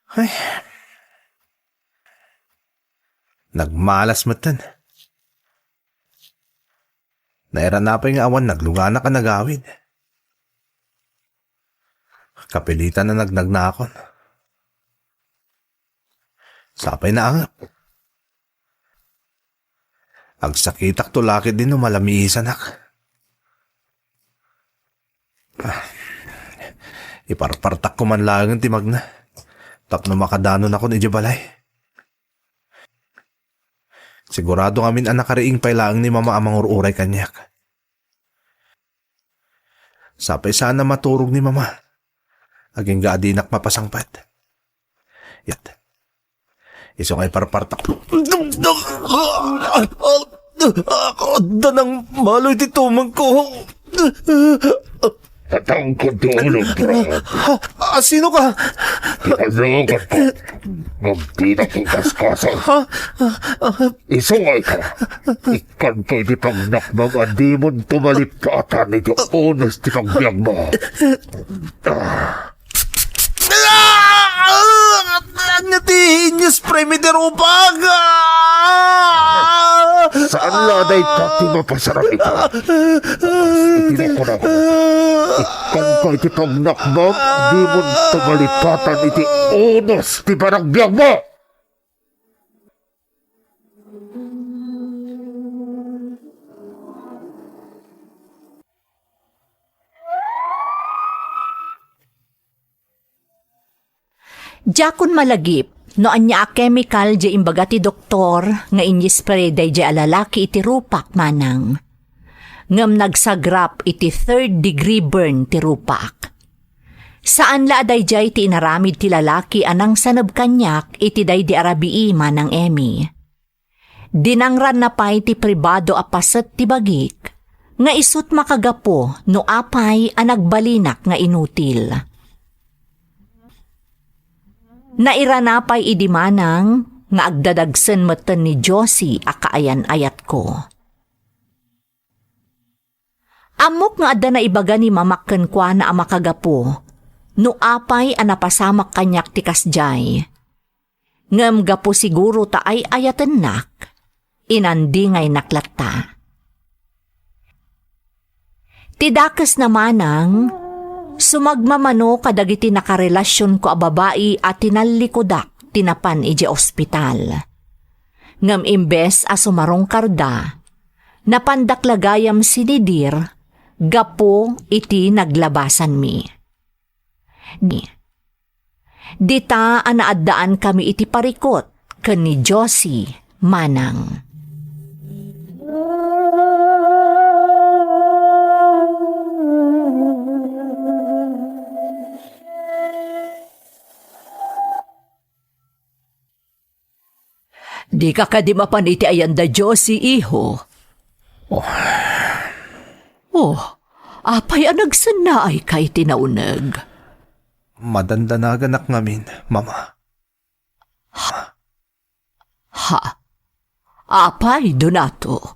Ay. Nagmalas metten. Nairana pay nga awan nagluganak a nagawid. Kapilitan a nagnagnakon. Sapay naangep. Agsakitak to la ketdi no malamiisanak. Ah, iparpartak ko man laengen ti magna tapno makadanonakon idiay balay. Sigurado ngamin a nakariing pay laeng ni Mama a mangur-uray kaniak. Sapay saan a maturog ni Mama. Agingga a dinak mapasangpet. Yat. Isu nga iparpartak. Adda nangmalo iti tumengko. Patangkod ti ulog, bro. Ah, sino ka? Tinalokon ko. Magdinak ikaskaso. Ha? Isu nga ita. Ikkanto iti pangnakbang a dimon tumalipatan iti unos ti pagbiagmo. Ah. Ah! Ania ti inyo spray mi ti rupak? Ah! Saan la dayta ti mapasarap ita? Iti nakunam. Ikkanto iti pangnakbang, dimon tumalipatan iti unos ti panagbiagmo. Diakon malagip no ania a chemical diay imbaga ti doktor nga inyispray daydiay a lalaki iti rupak, Manang. Ngem nagsagrap iti third degree burn ti rupak. Saan la a daydiay ti inaramid ti lalaki a nangsaneb kaniak iti daydi a rabii, Manang Emmy. Dinangranna pay ti pribado a paset ti bagik nga isut' makagapu no apay a nagbalinak nga inutil. Nairana pay idi, Manang, nga agdadagsen metten ni Josie a kaayan-ayatko. Ammok nga adda naibaga ni Mamak kenkuana a makagapu no apay a napasamak kaniak ti kasdiay. Ngem gapu siguro ta ay-ayatennak, inandingaynak latta. Ti dakesna, Manang, sumagmamano kadagiti nakarelasionko a babai a tinallikudak ti napan idiay ospital. Ngem imbes a sumarungkarda, napandak la gayam sinidir gapu iti naglabasanmi. Ni, dita a naaddaankami iti parikut ken ni Josie, Manang. Dika kadi mapan iti ayan da Josie, iho? Oh, Oh, apay a nagsennaayka iti nauneg? Madandanaganak ngamin, Mama. Ha? Apay, Donato?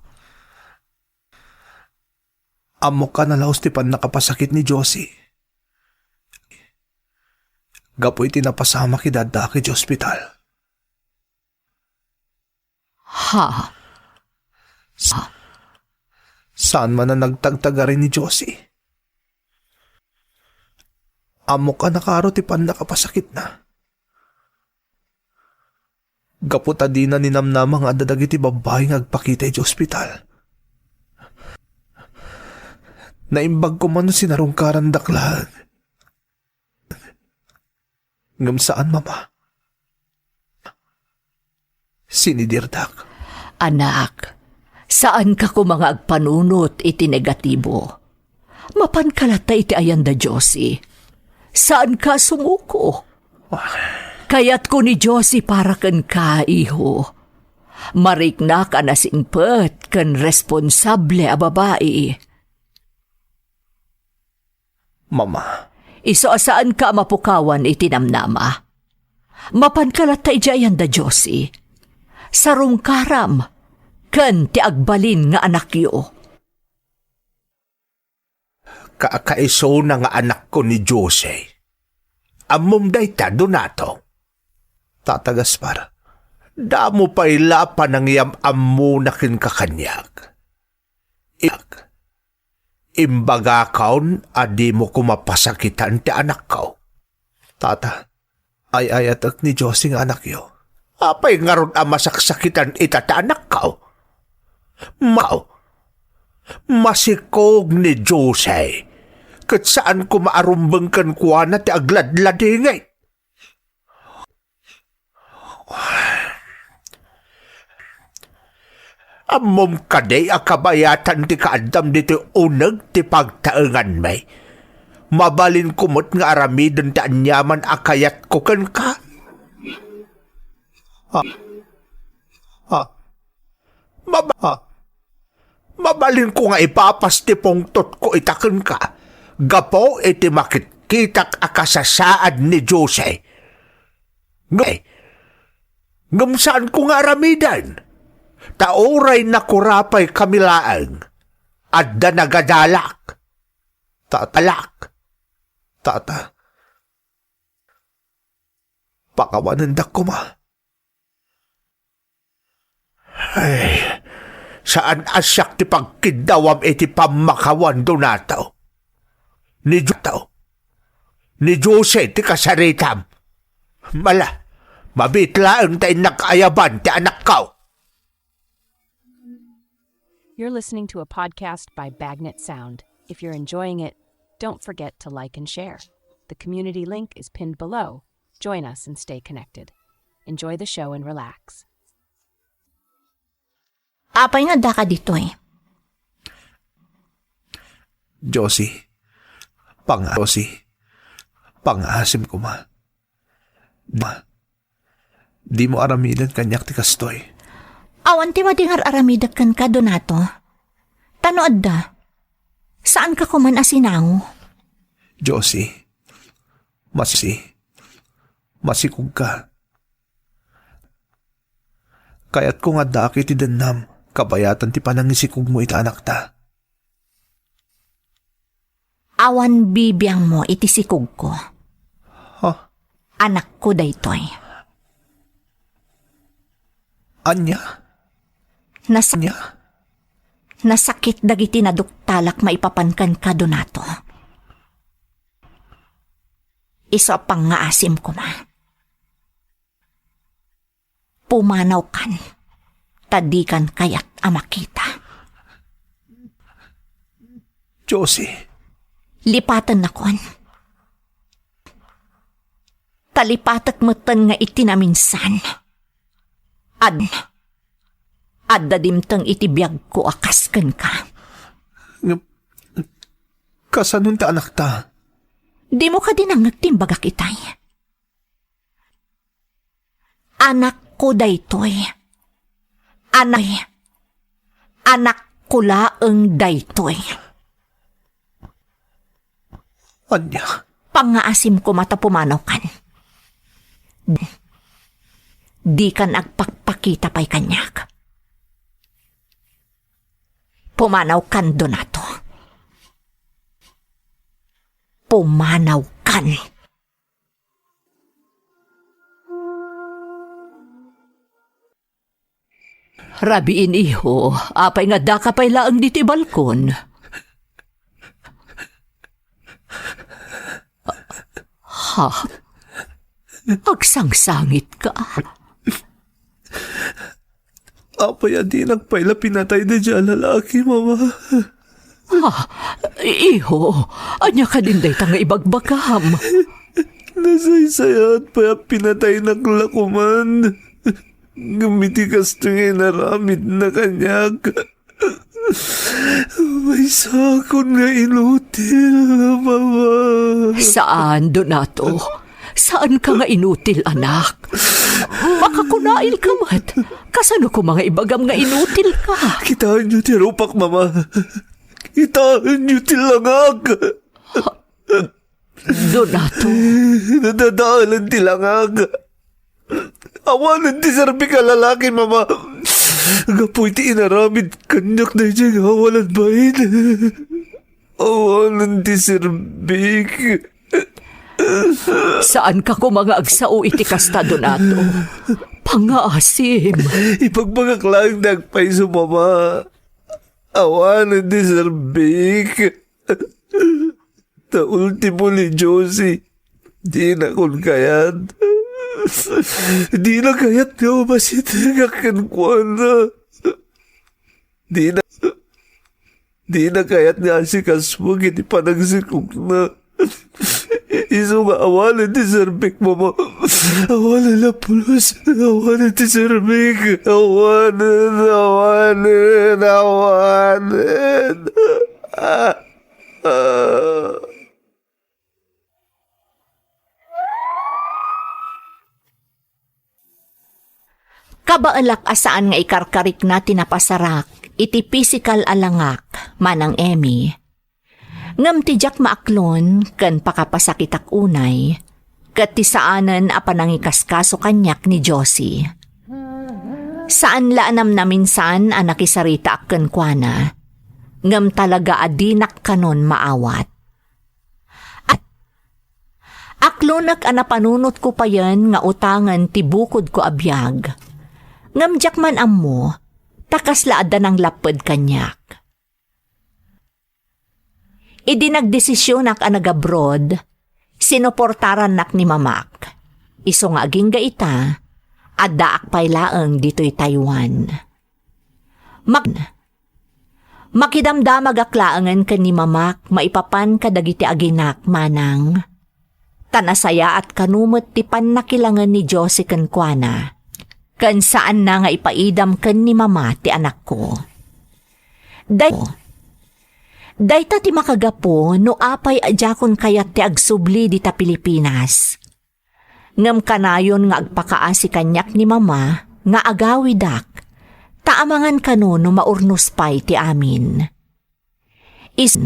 Ammok a nalaus ti pannakapasakit ni Josie. Gapu iti napasamak idi addaak iti ospital. Ha? Sa-, saan man a nagtagtagari ni Josie. Ammok a nakaaro ti pannakapasakitna. Gapu ta dina ninamnama nga adda dagiti babbai nga agpakita iti ospital. Naimbag koma no sinarungkarandak laeng. Ngem saan, Mama. Sinidirdak. Anak, saanka koma nga agpanunot iti negatibo. Mapanka latta iti ayan da Josie. Saanka a sumuko. Kayatko ni Josie para kenka, iho. Mariknak a nasingpet ken responsable a babai. Mama. Isu a saanka a mapukawan iti namnama. Mapanka latta idiay ayan da Josie. Sarungkaram ken ti agbalin nga anakyo. Kakaisuna nga anakko ni Josie. Ammom dayta, Donato? Tata Gaspar, damo pay la a panangiyam-ammona kenka kaniak. Imbagakon a dimo koma pasakitan ti anakko. Tata, ay-ayatek ni Josie nga anakyo. Apay ngarud a masaksakitan ita ti anakko? Mao, masikog ni Josie, ket saan koma a rumbeng kenkuana ti agladladingit. Ammom kadi a kabayatan ti kaaddam ditoy uneg ti pagtaenganmi? Mabalinko met nga aramiden ti aniaman a kayatko kenka. Ah. Ah. Maba-, ah. Mabalinko nga ipapas ti pungtotko ita kenka, gapu iti makitkitak a kasasaad ni Josie. Ngem, ngem saanko nga aramiden, ta uray nakurapay kami laeng, adda nagadalak. Tatalak. Tata. Pakawanendak koma. Ay, saan a siak ti pagkiddawam iti pammakawan, Donato. Ni Jo-, ni Josie ti kasaritam. Mala, mabiit laeng ta innak ayaban ti anakko. You're listening to a podcast by Bagnet Sound. If you're enjoying it, don't forget to like and share. The community link is pinned below. Join us and stay connected. Enjoy the show and relax. Apay nga addaka ditoy? Josie, panga-, Josie, pangaasim koma. Ma, dimo aramiden kaniak ti kastoy. Awan ti madi nga ar-aramidek kenka, Donato. Ta no adda, saanka koman a sinango. Josie, masi-, masikogka. Kayatko nga addaak iti dennam, kabayatan ti panangisikogmo iti anakta. Awan bibiangmo iti sikogko. Ha? Anakko daytoy. Ania? Nas-, Ania? Nasakit dagiti naduktalak maipapan kenka, Donato. Isu a pangngaasim koma. Pumanawkan, ta dikan kayat a makita. Josie. Lipatennakon. Ta lipatek metten nga iti naminsan. Ad-, adda dimteng iti biagko a kas kenka. Ngem, kasanon ti anakta? Dimo kadi nangngeg ti imbagak itay? Anakko daytoy. Anay. Anakko laeng daytoy. Ania? Pangngaasim koma ta pumanawkan. Dikan agpakpakita pay kaniak. Pumanawkan, Donato. Pumanawkan. Rabiin, iho, apay nga daka pay laeng ditoy balkon? Ha? Agsangsangitka? Apay a dinak pay la pinatay daydiay a lalaki, Mama? Ah, iho, ania kadin dayta nga ibagbagam? Nasaysayaat pay a pinataynak la koman. Ngem iti kastoy nga inaramidna kaniak, maysakon nga inutil, Mama. Saan, Donato. Saanka nga inutil, anak. Makakunailka met. Kasano koma nga ibagam nga inutilka? Kitaenyo ti rupak, Mama. Kitaenyo ti langak. Donato. Nadadaelan ti langak. Awanen ti serbik a lalaki, Mama. Gapu iti inaramid kaniak daydiay nga awanan bain. Awanen ti serbik. Saanka koma nga agsao iti kasta, Donato. Pangngaasim. Ibagbagak laeng ti agpayso, Mama. Awanen ti serbik. Ta ultimo ni Josie, dinakon kayat. Dina kayat nga umasitengak kenkuana. Dina, dina kayat nga asikasuak iti panagsikogna. Isu nga awanen ti serbik, Mama. Awanen a pulos. Awanen ti serbik. Awanen, awanen, awanen. Ah, ah. Kabaelak a saan nga ikarkarikna ti napasarak iti pisikal a langak, Manang Emmy. Ngem ti diak maaklon ken pakapasakitak unay, ket ti saanen a panangikaskaso kaniak ni Josie. Saan la a namnaminsan a nakisaritaak kenkuana, ngem talaga a dinak kanon maawat. At aklonek a napanunotko payen nga utangen ti bukodko a biag. Ngem diak man ammo, ta kasla adda nanglapped kaniak. Idi nagdesisionak a nag-abroad, sinuportarannak ni Mamak. Isu nga agingga ita, addaak pay laeng ditoy Taiwan. Mak-, makidamdamagak laengen ken ni Mamak maipapan kadagiti aginak, Manang. Ta nasayaat kano met ti pannakilangen ni Josie kenkuana. Ken saanna nga ipaidam ken ni Mama ti anakko. Day-, dayta ti makagapu no apay a diakon kayat ti agsubli dita Pilipinas. Ngem kanayon nga agpakaasi kaniak ni Mama nga agawidak, ta amangan kano no maurnos pay ti amin. Is-,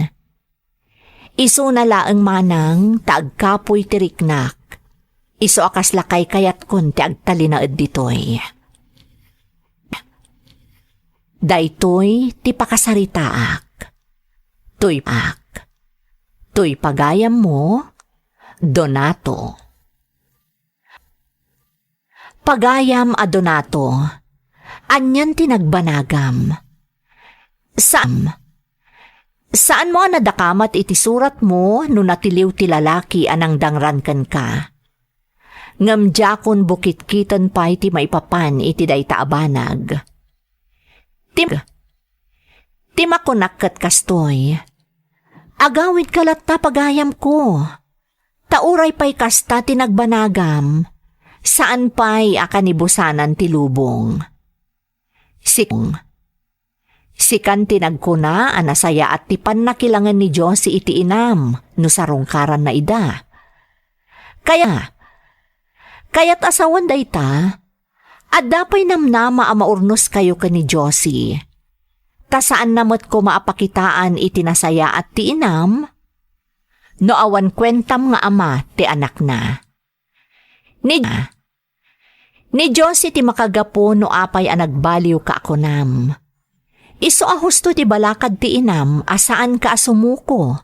isuna laeng, Manang, ta agkapuy ti riknak. Isu a kasla kaykayatkon ti agtalinaed ditoy. Daytoy ti pakasaritaak. Toy ak. Toy pagayammo, Donato. Pagayam a Donato, anian ti nagbanagam? Sam, saanmo a nadakamat iti suratmo no natiliw ti lalaki a nangdangran kenka. Ngem diakon bukitkiten pay ti maipapan iti dayta a banag. Ti, ti makunak ket kastoy, agawidka latta, pagayamko. Ta uray pay kasta ti nagbanagam, saan pay a kanibusanan ti lubong. Sik-, sikan ti nagkuna a nasayaat ti pannakilangen ni Josie iti inam no sarungkaranna ida. Kaya, kayat a sawen dayta, adda pay namnama a maurnoskayo ken ni Josie. Ta saanna met koma a pakitaan iti nasayaat ti inam, no awan kuentam nga ama ti anakna. Ni, ni Dios iti makagapu no apay a nagbaliwka a kunam. Isu a husto ti balakad ti inam a saanka a sumuko.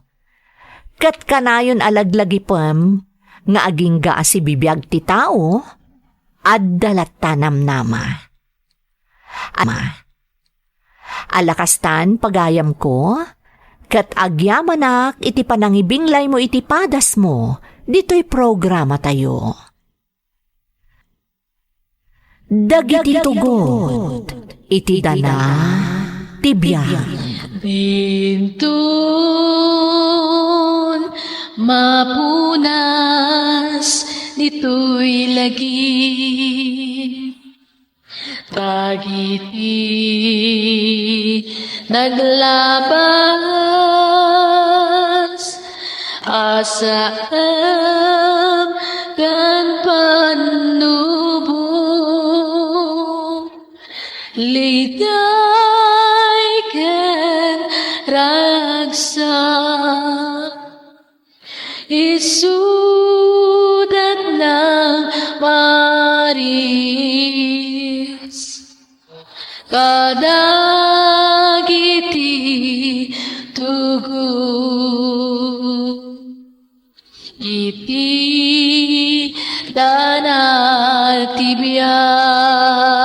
Ket kanayon a laglagipem nga agingga a sibibiag ti tao, adda latta namnama. Ama, ala kastan, pagayamko, ket agyamanak iti panangibinglaymo iti padasmo ditoy programatayo. Dagiti tugot iti dana ti biag. Dinton mapunas ditoy lagip. Dagiti naglabas a saem ken pannubo, liday ken ragsak. Isudat nang maris kadagiti tugot iti dana ti biag.